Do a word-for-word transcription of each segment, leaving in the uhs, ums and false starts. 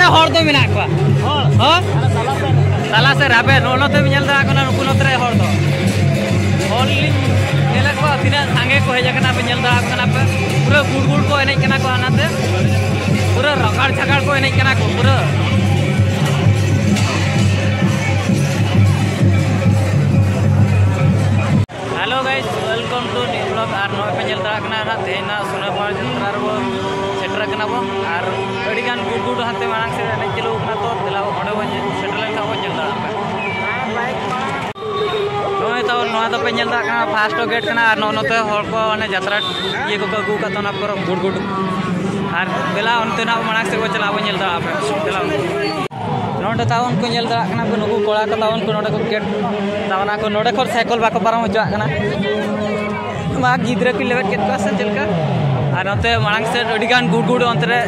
ᱨᱮ ᱦᱚᱲ ᱫᱚ ᱢᱮᱱᱟᱜ ᱠᱚᱣᱟ᱾ ᱦᱚᱸ? ᱛᱟᱞᱟ ᱥᱮᱫ ᱨᱮ ᱟᱯᱮ ᱱᱚᱜᱼᱚ ᱱᱚᱛᱮ ᱯᱮ ᱧᱮᱞ ᱫᱟᱲᱮᱭᱟᱜ ᱠᱟᱱᱟ, ᱱᱩᱠᱩ ᱱᱚᱛᱮ ᱨᱮ ᱦᱚᱲ ᱫᱚ᱾ ᱦᱚᱲ ᱞᱤᱧ ᱧᱮᱞᱮᱫ ᱠᱚᱣᱟ ᱛᱤᱱᱟᱹᱜ ᱥᱟᱸᱜᱮ ᱠᱚ ᱦᱮᱡ ᱟᱠᱟᱱᱟ, ᱯᱮ ᱧᱮᱞ ᱫᱟᱲᱮᱭᱟᱜ ᱠᱟᱱᱟ ᱯᱮ᱾ ᱯᱩᱨᱟᱹ ᱜᱩᱲ ᱜᱩᱲ ᱠᱚ ᱮᱱᱮᱡ ᱠᱟᱱᱟ ᱠᱚ ᱦᱟᱱᱟᱛᱮ᱾ ᱯᱩᱨᱟᱹ ᱨᱟᱜᱟᱲ ᱡᱷᱟᱜᱟᱲ ᱠᱚ ᱮᱱᱮᱡ ᱠᱟᱱᱟ ᱠᱚ ᱯᱩᱨᱟᱹ᱾ Hello guys, welcome to new vlog. ᱟᱨ ᱱᱚᱜᱼᱚᱭ ᱯᱮ ᱧᱮᱞ ᱫᱟᱲᱮᱭᱟᱜ ᱠᱟᱱᱟ ᱱᱟᱦᱟᱜ ᱛᱮᱦᱮᱧ ᱱᱟᱜ ᱥᱩᱱᱟᱹᱯᱟᱲ ᱡᱟᱛᱨᱟ ᱨᱮᱵᱚ ᱥᱮᱴᱮᱨ ᱟᱠᱟᱱᱟ ᱵᱚ᱾ ᱟᱨ ᱟᱹᱰᱤ ᱜᱟᱱ ᱜᱩᱰ ᱜᱩᱰ ᱦᱟᱱᱛᱮ ᱢᱟᱲᱟᱝ ᱥᱮᱫ ᱮᱱᱮᱡ ᱪᱟᱹᱞᱩ ᱟᱠᱟᱱᱟ, ᱛᱚ ᱫᱮᱞᱟ ᱚᱸᱰᱮ ᱵᱚ ᱧᱮ-, ᱥᱮᱴᱮᱨ ᱞᱮᱱᱠᱷᱟᱱ ᱵᱚ ᱧᱮᱞ ᱫᱟᱲᱮᱭᱟᱜᱼᱟ᱾ ᱱᱚᱜᱼᱚᱭ ᱛᱟᱵᱚᱱ ᱱᱚᱣᱟ ᱫᱚᱯᱮ ᱧᱮᱞ ᱫᱟᱲᱮᱭᱟᱜ ᱠᱟᱱᱟ ᱯᱷᱟᱥᱴ ᱜᱮᱴ ᱠᱟᱱᱟ᱾ ᱟᱨ ᱱᱚᱜᱼᱚ ᱱᱚᱛᱮ ᱦᱚᱲ ᱠᱚ ᱚᱱᱮ ᱡᱟᱛᱨᱟ ᱤᱭᱟᱹ ᱠᱚᱠᱚ ᱟᱹᱜᱩ ᱟᱠᱟᱫ ᱛᱟᱵᱚᱱᱟ ᱯᱚᱨᱚᱵᱽ ᱜᱩᱰ ᱜᱩᱰ᱾ ᱟᱨ ᱫᱮᱞᱟ ᱚᱱᱛᱮ ᱱᱟᱜ ᱢᱟᱲᱟᱝ ᱥᱮᱫ ᱵᱚ ᱪᱟᱞᱟᱜᱼᱟ, ᱵᱚ ᱧᱮᱞ ᱫᱟᱲᱮᱭᱟᱜᱼᱟ ᱯᱮ᱾ ᱫᱮᱞᱟ᱾ ᱱᱚᱰᱮ ᱛᱟᱵᱚᱱ ᱠᱚ ᱧᱮᱞ ᱫᱟᱲᱮᱭᱟᱜ ᱠᱟᱱᱟ ᱯᱮ, ᱱᱩᱠᱩ ᱠᱚᱲᱟ ᱠᱚ ᱛᱟᱵᱚᱱ ᱠᱚ ᱱᱚᱰᱮ ᱠᱚ ᱜᱮᱴ ᱛᱟᱵᱚᱱᱟ ᱠᱚ, ᱱᱚᱰᱮ ᱠᱷᱚᱱ ᱥᱟᱭᱠᱮᱞ ᱵᱟᱠᱚ ᱯᱟᱨᱚᱢ ᱦᱚᱪᱚᱣᱟᱜ ᱠᱟᱱᱟ᱾ ᱢᱟ ᱜᱤᱫᱽᱨᱟᱹ ᱠᱚ ᱞᱮᱵᱮᱫ ᱠᱮᱫ ᱠᱚᱣᱟ ᱥᱮ ᱪᱮᱫ ᱞᱮᱠᱟ? ᱟᱨ ᱱᱚᱛᱮ ᱢᱟᱲᱟᱝ ᱥᱮᱫ ᱟᱹᱰᱤ ᱜᱟᱱ ᱜᱩᱰ ᱜᱩᱰ, ᱚᱱᱛᱮ ᱨᱮ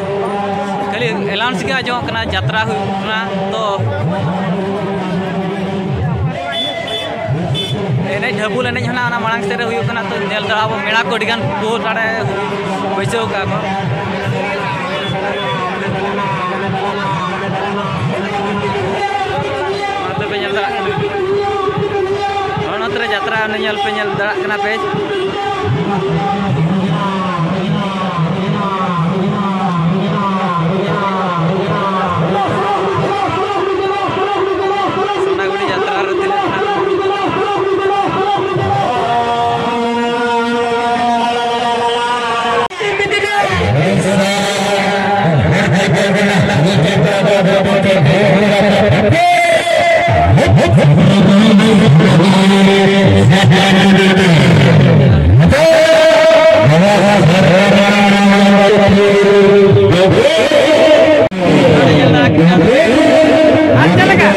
ᱠᱷᱟᱹᱞᱤ ᱮᱞᱟᱣᱩᱱᱥ ᱜᱮ ᱟᱸᱡᱚᱢᱚᱜ ᱠᱟᱱᱟ, ᱡᱟᱛᱨᱟ ᱦᱩᱭᱩᱜ ᱠᱟᱱᱟ᱾ ᱛᱚ ᱮᱱᱮᱡ, ᱰᱷᱟᱹᱵᱩᱞ ᱮᱱᱮᱡ ᱦᱚᱸ ᱱᱟᱜ ᱚᱱᱟ ᱢᱟᱲᱟᱝ ᱥᱮᱫ ᱨᱮ ᱦᱩᱭᱩᱜ ᱠᱟᱱᱟ᱾ ᱛᱚ ᱧᱮᱞ ᱫᱟᱲᱮᱭᱟᱜᱼᱟ ᱵᱚ, ᱢᱮᱞᱟ ᱠᱚ ᱟᱹᱰᱤ ᱜᱟᱱ ᱠᱚ ᱱᱚᱰᱮ ᱵᱟᱹᱭᱥᱟᱹᱣ ᱠᱟᱜᱼᱟ ᱠᱚ᱾ ᱱᱚᱛᱮ ᱯᱮ ᱧᱮᱞ ᱫᱟᱲᱮᱭᱟᱜ ᱠᱟᱱᱟ, ᱱᱚᱜᱼᱚ ᱱᱚᱛᱮ ᱨᱮ ᱡᱟᱛᱨᱟ ᱚᱱᱮ ᱧᱮᱞ ᱯᱮ ᱧᱮᱞ ᱫᱟᱲᱮᱭᱟᱜ ᱠᱟᱱᱟ ᱯᱮ᱾ ᱥᱚᱱᱟᱜᱩᱲᱤ ᱡᱟᱛᱨᱟ ᱨᱮ ᱛᱤᱱᱟᱹᱜ ᱜᱟᱱ ᱟᱨ ᱪᱮᱫ ᱞᱮᱠᱟ?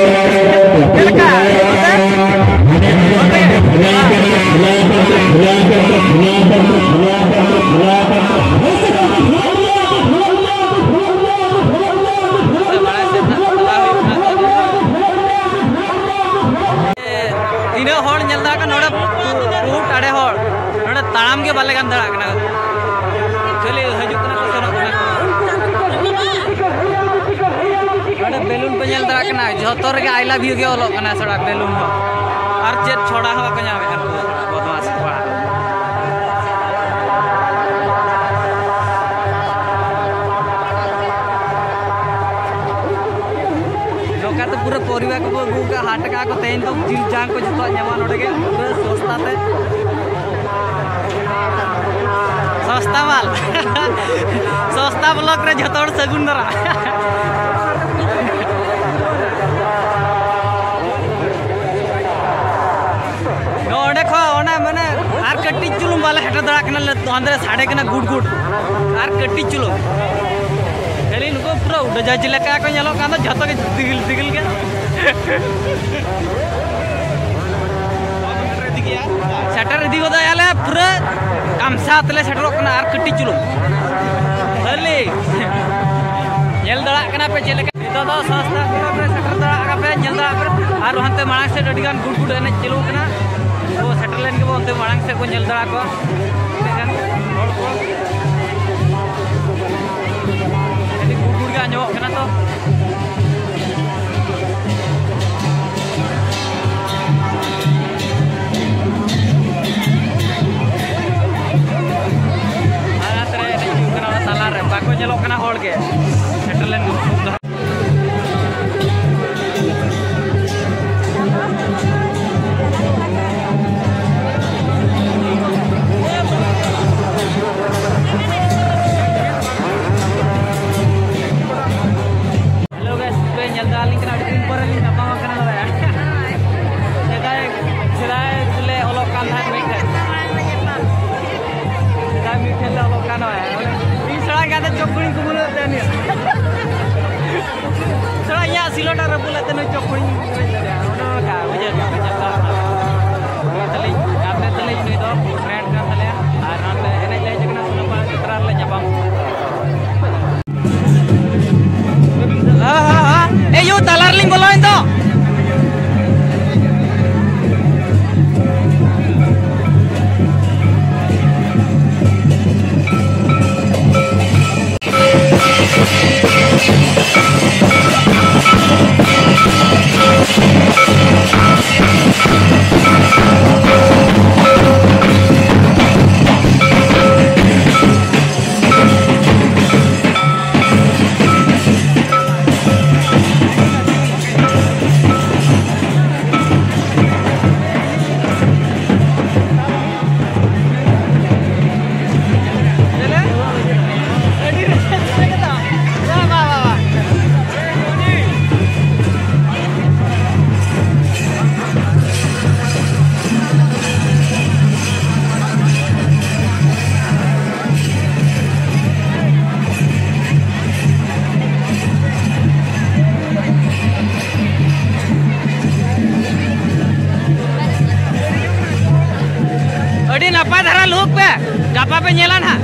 ᱪᱮᱫ ᱞᱮᱠᱟ? ᱡᱷᱚᱛᱚ ᱨᱮᱜᱮ "I love you" ᱜᱮ ᱚᱞᱚᱜ ᱠᱟᱱᱟ, ᱥᱟᱲᱟ ᱵᱮᱞᱩᱱ ᱦᱚᱸ᱾ ᱟᱨ ᱪᱮᱫ ᱪᱷᱚᱲᱟ ᱦᱚᱸ ᱵᱟᱠᱚ ᱧᱟᱢᱮᱫᱼᱟ ᱱᱩᱠᱩ ᱵᱚᱫᱢᱟᱥ ᱠᱚᱲᱟ᱾ ᱱᱚᱝᱠᱟ ᱛᱮ ᱯᱩᱨᱟᱹ ᱯᱚᱨᱤᱵᱟᱨ ᱠᱚᱠᱚ ᱟᱹᱜᱩ ᱠᱟᱜᱼᱟ, ᱦᱟᱴ ᱠᱟᱜᱼᱟ ᱠᱚ᱾ ᱛᱮᱦᱮᱧ ᱫᱚ ᱡᱤᱞ ᱡᱟᱝ ᱠᱚ ᱡᱷᱚᱛᱚᱣᱟᱜ ᱧᱟᱢᱚᱜᱼᱟ ᱱᱚᱰᱮ ᱜᱮ, ᱯᱩᱨᱟᱹ ᱥᱚᱥᱛᱟ ᱛᱮ᱾ ᱥᱚᱥᱛᱟ ᱢᱟᱞ᱾ ᱥᱚᱥᱛᱟ ᱵᱞᱚᱠ ᱨᱮ ᱡᱷᱚᱛᱚ ᱦᱚᱲ ᱥᱟᱹᱜᱩᱱ ᱫᱟᱨᱟ᱾ ᱱᱚᱰᱮ ᱠᱷᱚᱱ ᱚᱱᱟ ᱢᱟᱱᱮ ᱟᱨ ᱠᱟᱹᱴᱤᱡ ᱪᱩᱞᱩᱝ ᱵᱟᱞᱮ ᱥᱮᱴᱮᱨ ᱫᱟᱲᱮᱭᱟᱜ ᱠᱟᱱᱟ, ᱞᱮ ᱚᱸᱰᱮ ᱥᱟᱰᱮ ᱠᱟᱱᱟ ᱜᱩᱰ ᱜᱩᱰ᱾ ᱟᱨ ᱠᱟᱹᱴᱤᱡ ᱪᱩᱞᱩᱝ᱾ ᱠᱷᱟᱹᱞᱤ ᱱᱩᱠᱩ ᱯᱩᱨᱟᱹ ᱩᱰᱟᱹᱡᱟᱦᱟᱡᱽ ᱞᱮᱠᱟ ᱠᱚ ᱧᱮᱞᱚᱜ ᱠᱟᱱ ᱫᱚ, ᱡᱷᱚᱛᱚ ᱜᱮ ᱫᱤᱜᱤᱞ ᱫᱤᱜᱤᱞ ᱜᱮ᱾ ᱥᱮᱴᱮᱨ ᱤᱫᱤ ᱜᱚᱫᱚᱜ ᱟᱞᱮ, ᱯᱩᱨᱟᱹ ᱠᱟᱢᱥᱟ ᱛᱮᱞᱮ ᱥᱮᱴᱮᱨᱚᱜ ᱠᱟᱱᱟ, ᱟᱨ ᱠᱟᱹᱴᱤᱡ ᱪᱩᱞᱩᱝ᱾ ᱠᱷᱟᱹᱞᱤ ᱧᱮᱞ ᱫᱟᱲᱮᱭᱟᱜ ᱠᱟᱱᱟ ᱯᱮ ᱪᱮᱫ ᱞᱮᱠᱟ᱾ ᱱᱤᱛᱚᱜ ᱫᱚ ᱥᱚᱥᱛᱟ ᱠᱚᱨᱮ ᱥᱮᱴᱮᱨ ᱫᱟᱲᱮᱭᱟᱜ ᱠᱟᱱᱟ ᱯᱮ, ᱧᱮᱞ ᱫᱟᱲᱮᱭᱟᱜ ᱠᱟᱱᱟ᱾ ᱟᱨ ᱦᱟᱱᱛᱮ ᱢᱟᱲᱟᱝ ᱥᱮᱫ ᱟᱹᱰᱤ ᱜᱟᱱ ᱜᱩᱰ ᱜᱩᱰ ᱮᱱᱮᱡ ᱪᱟᱹᱞᱩ ᱠᱟᱱᱟ᱾ ᱛᱚ ᱥᱮᱴᱮᱨ ᱞᱮᱱ ᱜᱮᱵᱚ ᱚᱱᱛᱮ ᱢᱟᱲᱟᱝ ᱥᱮᱫ ᱵᱚ ᱧᱮᱞ ᱫᱟᱲᱮ ᱠᱚᱣᱟ ᱛᱤᱱᱟᱹᱜ ᱜᱟᱱ ᱦᱚᱲ ᱠᱚ᱾ ᱟᱹᱰᱤ ᱜᱩᱰ ᱜᱩᱰ ᱜᱮ ᱟᱸᱡᱚᱢᱚᱜ ᱠᱟᱱᱟ ᱛᱚ᱾ ᱟᱨ ᱱᱚᱛᱮ ᱨᱮ ᱮᱱᱮᱡ ᱦᱩᱭᱩᱜ ᱠᱟᱱᱟ ᱚᱱᱟ ᱛᱟᱞᱟ ᱨᱮ, ᱵᱟᱠᱚ ᱧᱮᱞᱚᱜ ᱠᱟᱱᱟ ᱦᱚᱲ ᱜᱮ᱾ ᱥᱮᱴᱮᱨ ᱞᱮᱱ ᱜᱮ᱾ Hello guys, ᱯᱮ ᱧᱮᱞ ᱫᱟ ᱟᱹᱞᱤᱧ ᱠᱟᱱᱟ, ᱟᱹᱰᱤ ᱫᱤᱱ ᱯᱚᱨᱮ ᱞᱤᱧ ᱧᱟᱯᱟᱢ ᱟᱠᱟᱱᱟ ᱱᱚᱰᱮ᱾ ᱥᱮᱫᱟᱭ, ᱥᱮᱫᱟᱭ ᱞᱮ ᱚᱞᱚᱜ ᱠᱟᱱ ᱛᱟᱦᱮᱸᱫ ᱢᱤᱫᱴᱷᱮᱱ᱾ ᱥᱮᱫᱟᱭ ᱢᱤᱫᱴᱷᱮᱱ ᱞᱮ ᱚᱞᱚᱜ ᱠᱟᱱ ᱛᱟᱦᱮᱸᱫ᱾ ᱤᱧ ᱥᱮᱬᱟ ᱠᱟᱛᱮ ᱪᱚᱠ ᱠᱩᱲᱤᱧ ᱠᱩᱢᱵᱽᱲᱩᱭᱮᱫ ᱛᱟᱦᱮᱸᱫ᱾ ᱥᱮᱬᱟ ᱤᱧᱟᱹᱜ ᱥᱤᱞᱚᱴ ᱟᱨ ᱨᱟᱹᱯᱩᱫ ᱞᱮᱫ ᱛᱮ ᱱᱩᱭ ᱪᱚᱠ ᱠᱩᱲᱤᱧ ᱠᱩᱢᱵᱽᱲᱩᱭᱮᱫ ᱛᱟᱦᱮᱸᱫ᱾ ᱚᱱᱮ ᱚᱱᱠᱟ ᱵᱩᱡᱷᱟᱹᱣ ᱠᱮᱫᱟ ᱯᱮ, ᱧᱮᱞ ᱫᱟᱲᱮᱭᱟᱜ ᱠᱟᱱᱟ᱾ ᱚᱱᱟ ᱛᱮᱞᱤᱧ, ᱜᱟᱛᱮ ᱛᱮᱞᱤᱧ ᱱᱩᱭ ᱫᱚ friend ᱠᱟᱱ ᱛᱟᱞᱮᱭᱟ᱾ ᱟᱨ ᱱᱚᱛᱮ ᱮᱱᱮᱡ ᱞᱮ ᱦᱮᱡ ᱟᱠᱟᱱᱟ ᱥᱩᱞᱟᱹᱯᱟᱲ ᱡᱟᱛᱨᱟ ᱨᱮᱞᱮ ᱧᱟᱯᱟᱢ᱾ ᱦᱟ, ᱦᱟ, ᱦᱟ᱾ ᱮ ᱭᱩ, ᱛᱟᱞᱟ ᱨᱮᱞᱤᱧ ᱵᱚᱞᱚᱭᱮᱱ ᱫᱚ᱾ ᱜᱟᱯᱟ ᱯᱮ ᱧᱮᱞᱟ ᱱᱟᱦᱟᱜ᱾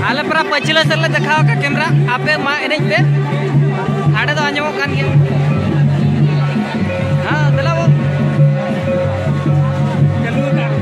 ᱟᱞᱮ ᱯᱩᱨᱟ ᱯᱟᱹᱪᱷᱞᱟᱹ ᱥᱮᱫ ᱞᱮ ᱫᱮᱠᱷᱟᱣ ᱟᱠᱟᱫ ᱠᱮᱢᱨᱟ, ᱟᱯᱮ ᱢᱟ ᱮᱱᱮᱡ ᱯᱮ, ᱦᱟᱸᱰᱮ ᱫᱚ ᱟᱸᱡᱚᱢᱚᱜ ᱠᱟᱱ ᱜᱮᱭᱟ᱾ ᱦᱮᱸ, ᱫᱮᱞᱟ ᱵᱚ᱾ ᱪᱟᱹᱞᱩ ᱟᱠᱟᱫ᱾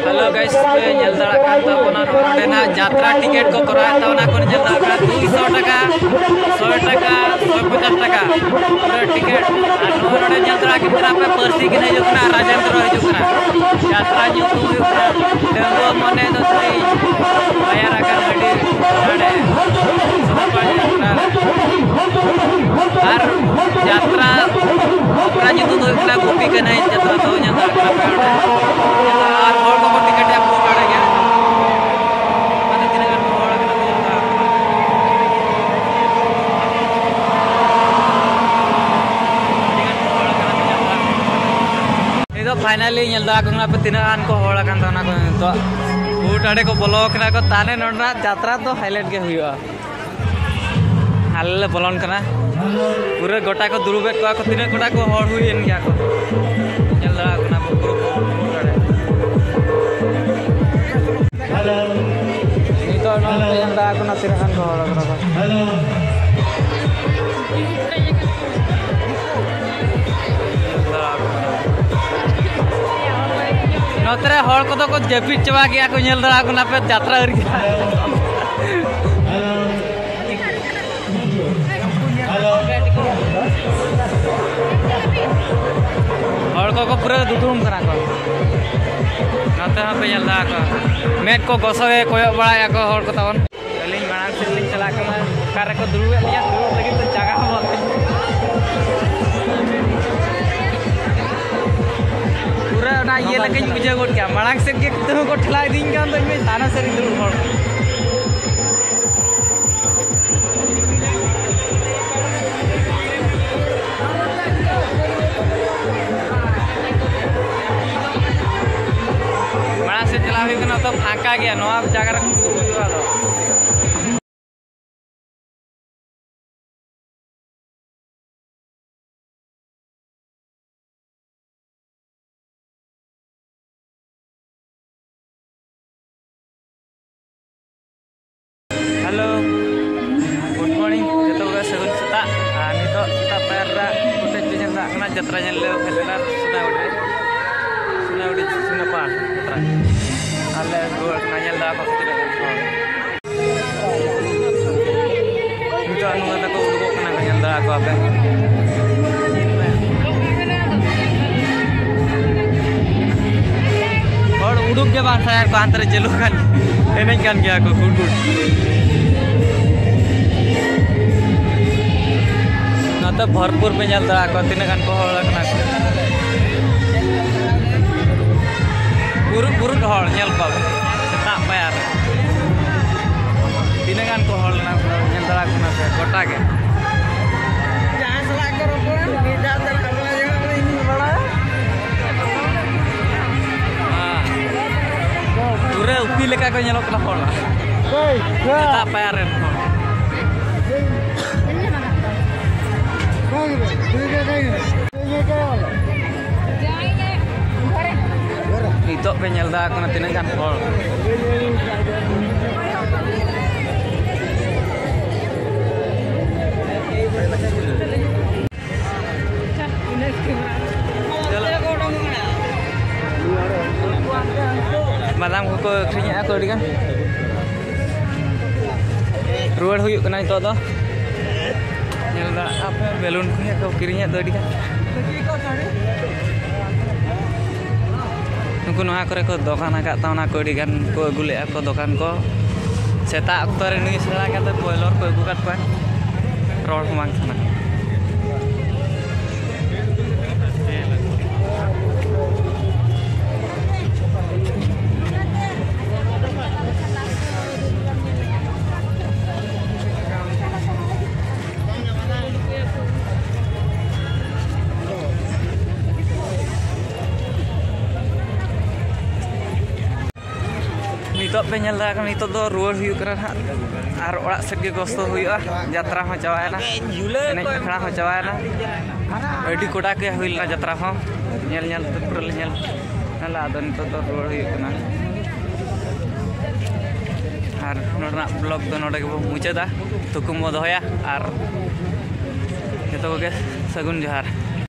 Hello guys, ᱯᱮ ᱧᱮᱞ ᱫᱟᱲᱮᱭᱟᱜ ᱠᱟᱱ ᱛᱟᱵᱚᱱᱟ, ᱱᱚᱰᱮ ᱱᱟᱦᱟᱜ ᱡᱟᱛᱨᱟ ᱴᱤᱠᱤᱴ ᱠᱚ ᱠᱚᱨᱟᱣᱮᱫ ᱛᱟᱵᱚᱱᱟ, ᱠᱚ ᱧᱮᱞ ᱫᱟᱲᱮᱭᱟᱜ ᱠᱟᱱᱟ, ᱫᱩᱭᱥᱚ ᱴᱟᱠᱟ, ᱥᱚᱭ ᱴᱟᱠᱟ, ᱥᱚᱭ ᱯᱚᱧᱪᱟᱥ ᱴᱟᱠᱟ ᱯᱩᱨᱟᱹ ᱴᱤᱠᱤᱴ᱾ ᱟᱨ ᱱᱚᱜᱼᱚᱭ ᱱᱚᱰᱮ ᱧᱮᱞ ᱫᱟᱲᱮᱭᱟᱜ ᱠᱟᱱᱟ ᱯᱮ, ᱯᱟᱹᱨᱥᱤ ᱜᱮ ᱦᱤᱡᱩᱜ ᱠᱟᱱᱟ, ᱨᱟᱡᱮᱱᱫᱨᱚ ᱦᱤᱡᱩᱜ ᱠᱟᱱᱟ᱾ ᱡᱟᱛᱨᱟ ᱧᱩᱛᱩᱢ ᱦᱩᱭᱩᱜ ᱠᱟᱱᱟ ᱰᱟᱺᱜᱩᱣᱟᱹ ᱢᱚᱱᱮ ᱫᱚ ᱛᱤᱧ ᱵᱟᱭᱟᱨ ᱟᱠᱟᱱ ᱦᱟᱺᱰᱤ ᱱᱟᱰᱮ ᱥᱚᱢᱯᱟ ᱡᱟᱛᱨᱟ᱾ ᱟᱨ ᱡᱟᱛᱨᱟ ᱚᱠᱟ ᱧᱩᱛᱩᱢ ᱫᱚ ᱦᱩᱭᱩᱜ ᱠᱟᱱᱟ ᱜᱩᱯᱤ ᱠᱟᱹᱱᱟᱹᱭ ᱡᱟᱛᱨᱟ ᱫᱚ ᱧᱮᱞ ᱫᱟᱲᱮᱭᱟᱜ ᱠᱟᱱᱟ ᱯᱮ ᱚᱸᱰᱮ᱾ ᱟᱨ ᱦᱚᱲ ᱠᱚᱠᱚ ᱴᱤᱠᱤᱴ ᱮᱢ ᱠᱚ ᱚᱸᱰᱮ ᱜᱮ᱾ ᱚᱱᱟᱛᱮ ᱛᱤᱱᱟᱹᱜ ᱜᱟᱱ ᱠᱚ ᱦᱚᱲ ᱠᱟᱱᱟ ᱠᱚ ᱧᱮᱞ ᱫᱟ᱾ ᱟᱹᱰᱤ ᱜᱟᱱ ᱠᱚ ᱦᱚᱲ ᱠᱟᱱᱟ ᱠᱚ ᱧᱮᱞ ᱫᱟ᱾ ᱱᱤᱛ ᱫᱚ Finally ᱧᱮᱞ ᱫᱟᱲᱮᱭᱟᱜ ᱠᱟᱱᱟ ᱯᱮ ᱛᱤᱱᱟᱹᱜ ᱜᱟᱱ ᱠᱚ ᱦᱚᱲ ᱟᱠᱟᱱ ᱛᱟᱵᱚᱱᱟ ᱠᱚ ᱱᱤᱛᱚᱜ᱾ ᱵᱩᱴ ᱟᱲᱮ ᱠᱚ ᱵᱚᱞᱚ ᱟᱠᱟᱱᱟ ᱠᱚ, ᱛᱟᱦᱞᱮ ᱱᱚᱰᱮᱱᱟᱜ ᱡᱟᱛᱨᱟ ᱫᱚ highlight ᱜᱮ ᱦᱩᱭᱩᱜᱼᱟ᱾ ᱟᱞᱮ ᱞᱮ ᱵᱚᱞᱚᱱ ᱠᱟᱱᱟ᱾ ᱯᱩᱨᱟᱹ ᱜᱚᱴᱟ ᱠᱚ ᱫᱩᱲᱩᱵᱮᱫ ᱠᱚᱣᱟ ᱠᱚ, ᱛᱤᱱᱟᱹᱜ ᱜᱚᱴᱟ ᱠᱚ ᱦᱚᱲ ᱦᱩᱭᱮᱱ ᱜᱮᱭᱟ ᱠᱚ᱾ ᱧᱮᱞ ᱫᱟᱲᱮᱭᱟᱜ ᱠᱟᱱᱟ ᱯᱮ ᱯᱩᱨᱟᱹ ᱵᱩᱴ ᱟᱲᱮ᱾ ᱱᱤᱛᱚᱜ ᱱᱚᱣᱟ ᱯᱮ ᱧᱮᱞ ᱫᱟᱲᱮᱭᱟᱜ ᱠᱟᱱᱟ ᱛᱤᱱᱟᱹᱜ ᱜᱟᱱ ᱠᱚ ᱦᱚᱲ ᱠᱟᱱᱟ ᱠᱚ᱾ ᱱᱚᱛᱮ ᱨᱮ ᱦᱚᱲ ᱠᱚᱫᱚ ᱠᱚ ᱡᱟᱹᱯᱤᱫ ᱪᱟᱵᱟ ᱠᱮᱜᱼᱟ ᱠᱚ, ᱧᱮᱞ ᱫᱟᱲᱮᱭᱟᱜ ᱠᱟᱱᱟ ᱯᱮ ᱡᱟᱛᱨᱟ ᱨᱮᱜᱮ᱾ ᱦᱚᱲ ᱠᱚᱠᱚ ᱯᱩᱨᱟᱹ ᱫᱩᱫᱩᱲᱩᱢ ᱠᱟᱱᱟ ᱠᱚ᱾ ᱱᱚᱛᱮ ᱦᱚᱸᱯᱮ ᱧᱮᱞ ᱫᱟᱲᱮᱭᱟᱜ ᱠᱚᱣᱟ, ᱢᱮᱫ ᱠᱚ ᱜᱚᱥᱚ ᱜᱮ ᱠᱚᱭᱚᱜ ᱵᱟᱲᱟᱭᱮᱫᱼᱟ ᱠᱚ ᱦᱚᱲ ᱠᱚ ᱛᱟᱵᱚᱱ᱾ ᱟᱹᱞᱤᱧ ᱢᱟᱲᱟᱝ ᱥᱮᱫ ᱞᱤᱧ ᱪᱟᱞᱟᱜ ᱠᱟᱱᱟ, ᱚᱠᱟ ᱨᱮᱠᱚ ᱫᱩᱲᱩᱵᱮᱫ ᱞᱤᱧᱟ, ᱫᱩᱲᱩᱵ ᱞᱟᱹᱜᱤᱫ ᱛᱮ ᱡᱟᱭᱜᱟ ᱦᱚᱸ ᱵᱟᱹᱱᱩᱜ᱾ ᱯᱩᱨᱟᱹ ᱚᱱᱟ ᱤᱭᱟᱹ ᱞᱮᱠᱟᱧ ᱵᱩᱡᱷᱟᱹᱣ ᱜᱚᱫ ᱠᱮᱜᱼᱟ, ᱢᱟᱲᱟᱝ ᱥᱮᱫ ᱜᱮ ᱛᱟᱹᱦᱩ ᱠᱚ ᱴᱷᱮᱞᱟᱣ ᱤᱫᱤᱧ ᱠᱟᱱ ᱫᱚ, ᱤᱧ ᱢᱟ ᱛᱟᱭᱱᱚᱢ ᱥᱮᱫ ᱨᱤᱧ ᱫᱩᱲᱩᱵ ᱦᱚᱲ᱾ ᱢᱟᱲᱟᱝ ᱥᱮᱫ ᱪᱟᱞᱟᱣ ᱦᱩᱭᱩᱜ ᱠᱟᱱᱟ, ᱛᱚ ᱯᱷᱟᱸᱠᱟ ᱜᱮᱭᱟ, ᱱᱚᱣᱟ ᱡᱟᱭᱜᱟ ᱨᱮ ᱦᱩᱭᱩᱜᱼᱟ ᱟᱫᱚ᱾ Hello, good morning, ᱡᱚᱛᱚ ᱠᱚᱜᱮ ᱥᱟᱹᱜᱩᱱ ᱥᱮᱛᱟᱜ᱾ ᱟᱨ ᱱᱤᱛᱚᱜ ᱥᱮᱛᱟᱜ ᱯᱟᱭᱟᱨ ᱨᱮ ᱠᱚᱴᱮᱡ ᱯᱮ ᱧᱮᱞ ᱫᱟᱲᱮᱭᱟᱜ ᱠᱟᱱᱟ, ᱡᱟᱛᱨᱟ ᱧᱮᱞ ᱞᱮ ᱦᱮᱡ ᱞᱮᱱᱟ ᱥᱩᱱᱟᱭᱩᱲᱤ ᱨᱮ, ᱥᱩᱱᱟᱭᱩᱲᱤ ᱥᱩᱱᱟᱯᱟᱲ ᱡᱟᱛᱨᱟ᱾ ᱟᱨ ᱞᱮ ᱨᱩᱣᱟᱹᱲ ᱠᱟᱱᱟ, ᱧᱮᱞ ᱫᱟ ᱠᱚ ᱛᱤᱱᱟᱹᱜ ᱜᱟᱱ ᱦᱚᱲ᱾ ᱱᱤᱛᱚᱜ ᱱᱚᱣᱟ ᱛᱟᱠᱚ ᱩᱰᱩᱠᱚᱜ ᱠᱟᱱᱟ ᱠᱚ, ᱧᱮᱞ ᱫᱟᱲᱮᱭᱟᱜ ᱠᱚᱣᱟ ᱯᱮ᱾ ᱦᱚᱲ ᱩᱰᱩᱠ ᱜᱮ ᱵᱟᱝ ᱥᱟᱱᱟᱭᱮᱫ ᱠᱚᱣᱟ, ᱦᱟᱱᱛᱮ ᱨᱮ ᱪᱟᱹᱞᱩ ᱠᱟᱱ ᱮᱱᱮᱡ ᱠᱟᱱ ᱜᱮᱭᱟ ᱠᱚ ᱜᱩᱰ ᱜᱩᱰ᱾ ᱱᱚᱛᱮ ᱵᱷᱚᱨᱯᱩᱨ ᱯᱮ ᱧᱮᱞ ᱫᱟᱲᱮᱭᱟᱜ ᱠᱚᱣᱟ ᱛᱤᱱᱟᱹᱜ ᱜᱟᱱ ᱠᱚ ᱦᱚᱲ ᱠᱟᱱᱟ ᱠᱚ᱾ ᱵᱩᱨᱩᱫ ᱵᱩᱨᱩᱫ ᱦᱚᱲ ᱧᱮᱞ ᱠᱚᱣᱟ ᱯᱮ ᱥᱮᱛᱟᱜ ᱯᱟᱭᱟᱨ ᱨᱮ᱾ ᱛᱤᱱᱟᱹᱜ ᱜᱟᱱ ᱠᱚ ᱦᱚᱲ ᱞᱮᱱᱟ ᱠᱚ, ᱧᱮᱞ ᱫᱟᱲᱮᱭᱟᱜ ᱠᱟᱱᱟ ᱯᱮ ᱜᱚᱴᱟ ᱜᱮ᱾ ᱡᱟᱦᱟᱸᱭ ᱥᱟᱞᱟᱜ ᱠᱚ ᱨᱚᱯᱚᱲᱟ, ᱩᱱᱤ ᱡᱟᱦᱟᱸ ᱛᱤᱱᱟᱹᱜ ᱟᱵᱚ ᱞᱟᱹᱜᱤᱫ ᱤᱧ ᱵᱟᱲᱟᱭᱟ᱾ ᱯᱩᱨᱟᱹ ᱩᱯᱤ ᱞᱮᱠᱟ ᱠᱚ ᱧᱮᱞᱚᱜ ᱠᱟᱱᱟ ᱦᱚᱲ᱾ ᱥᱮᱛᱟᱜ ᱯᱟᱭᱟᱨ ᱨᱮᱱ ᱦᱚᱲ᱾ ᱱᱤᱛᱚᱜ ᱯᱮ ᱧᱮᱞ ᱫᱟ ᱠᱟᱱᱟ ᱛᱤᱱᱟᱹᱜ ᱜᱟᱱ ᱦᱚᱲ᱾ ᱵᱟᱫᱟᱢ ᱠᱚᱠᱚ ᱟᱹᱠᱷᱨᱤᱧᱮᱫᱼᱟ ᱠᱚ ᱟᱹᱰᱤᱜᱟᱱ᱾ ᱨᱩᱣᱟᱹᱲ ᱦᱩᱭᱩᱜ ᱠᱟᱱᱟ ᱱᱤᱛᱚᱜ ᱫᱚ᱾ ᱧᱮᱞ ᱫᱟᱲᱮᱭᱟᱜ ᱠᱟᱱᱟ ᱯᱮ, ᱵᱮᱞᱩᱱ ᱠᱚ ᱦᱚᱸ ᱠᱚ ᱠᱤᱨᱤᱧᱮᱫ ᱫᱚ ᱟᱹᱰᱤᱜᱟᱱ᱾ ᱱᱩᱠᱩ ᱱᱚᱣᱟ ᱠᱚᱨᱮ ᱠᱚ ᱫᱚᱠᱟᱱ ᱟᱠᱟᱫ ᱛᱟᱵᱚᱱᱟ ᱠᱚ, ᱟᱹᱰᱤ ᱜᱟᱱ ᱠᱚ ᱟᱹᱜᱩ ᱞᱮᱫᱼᱟ ᱠᱚ ᱫᱚᱠᱟᱱ ᱠᱚ᱾ ᱥᱮᱛᱟᱜ ᱚᱠᱛᱚ ᱨᱮ ᱱᱩᱭ ᱥᱮᱬᱟ ᱠᱟᱛᱮ ᱵᱚᱭᱞᱚᱨ ᱠᱚ ᱟᱹᱜᱩ ᱠᱟᱫ ᱠᱚᱣᱟ, ᱨᱚᱲ ᱦᱚᱸ ᱵᱟᱝ ᱥᱟᱱᱟ᱾ ᱱᱤᱛᱚᱜ ᱯᱮ ᱧᱮᱞ ᱫᱟᱲᱮᱭᱟᱜ ᱠᱟᱱᱟ, ᱱᱤᱛᱚᱜ ᱫᱚ ᱨᱩᱣᱟᱹᱲ ᱦᱩᱭᱩᱜ ᱠᱟᱱᱟ ᱱᱟᱦᱟᱜ, ᱟᱨ ᱚᱲᱟᱜ ᱥᱮᱫ ᱜᱮ ᱜᱚᱥᱛᱚ ᱦᱩᱭᱩᱜᱼᱟ᱾ ᱡᱟᱛᱨᱟ ᱦᱚᱸ ᱪᱟᱵᱟᱭᱮᱱᱟ, ᱮᱱᱮᱡ ᱟᱠᱷᱲᱟ ᱦᱚᱸ ᱪᱟᱵᱟᱭᱮᱱᱟ, ᱟᱹᱰᱤ ᱠᱚᱰᱟ ᱜᱮ ᱦᱩᱭ ᱞᱮᱱᱟ ᱡᱟᱛᱨᱟ ᱦᱚᱸ, ᱧᱮᱞ ᱧᱮᱞ ᱛᱮ ᱯᱩᱨᱟᱹ ᱞᱮ ᱧᱮᱞ ᱧᱮᱞᱟ᱾ ᱟᱫᱚ ᱱᱤᱛᱚᱜ ᱫᱚ ᱨᱩᱣᱟᱹᱲ ᱦᱩᱭᱩᱜ ᱠᱟᱱᱟ᱾ ᱟᱨ ᱱᱚᱰᱮᱱᱟᱜ ᱵᱞᱚᱜ ᱫᱚ ᱱᱚᱰᱮ ᱜᱮᱵᱚ ᱢᱩᱪᱟᱹᱫᱟ, ᱛᱷᱩᱠᱩᱢ ᱵᱚ ᱫᱚᱦᱚᱭᱟ᱾ ᱟᱨ ᱡᱚᱛᱚ ᱠᱚᱜᱮ ᱥᱟᱹᱜᱩᱱ ᱡᱚᱦᱟᱨ᱾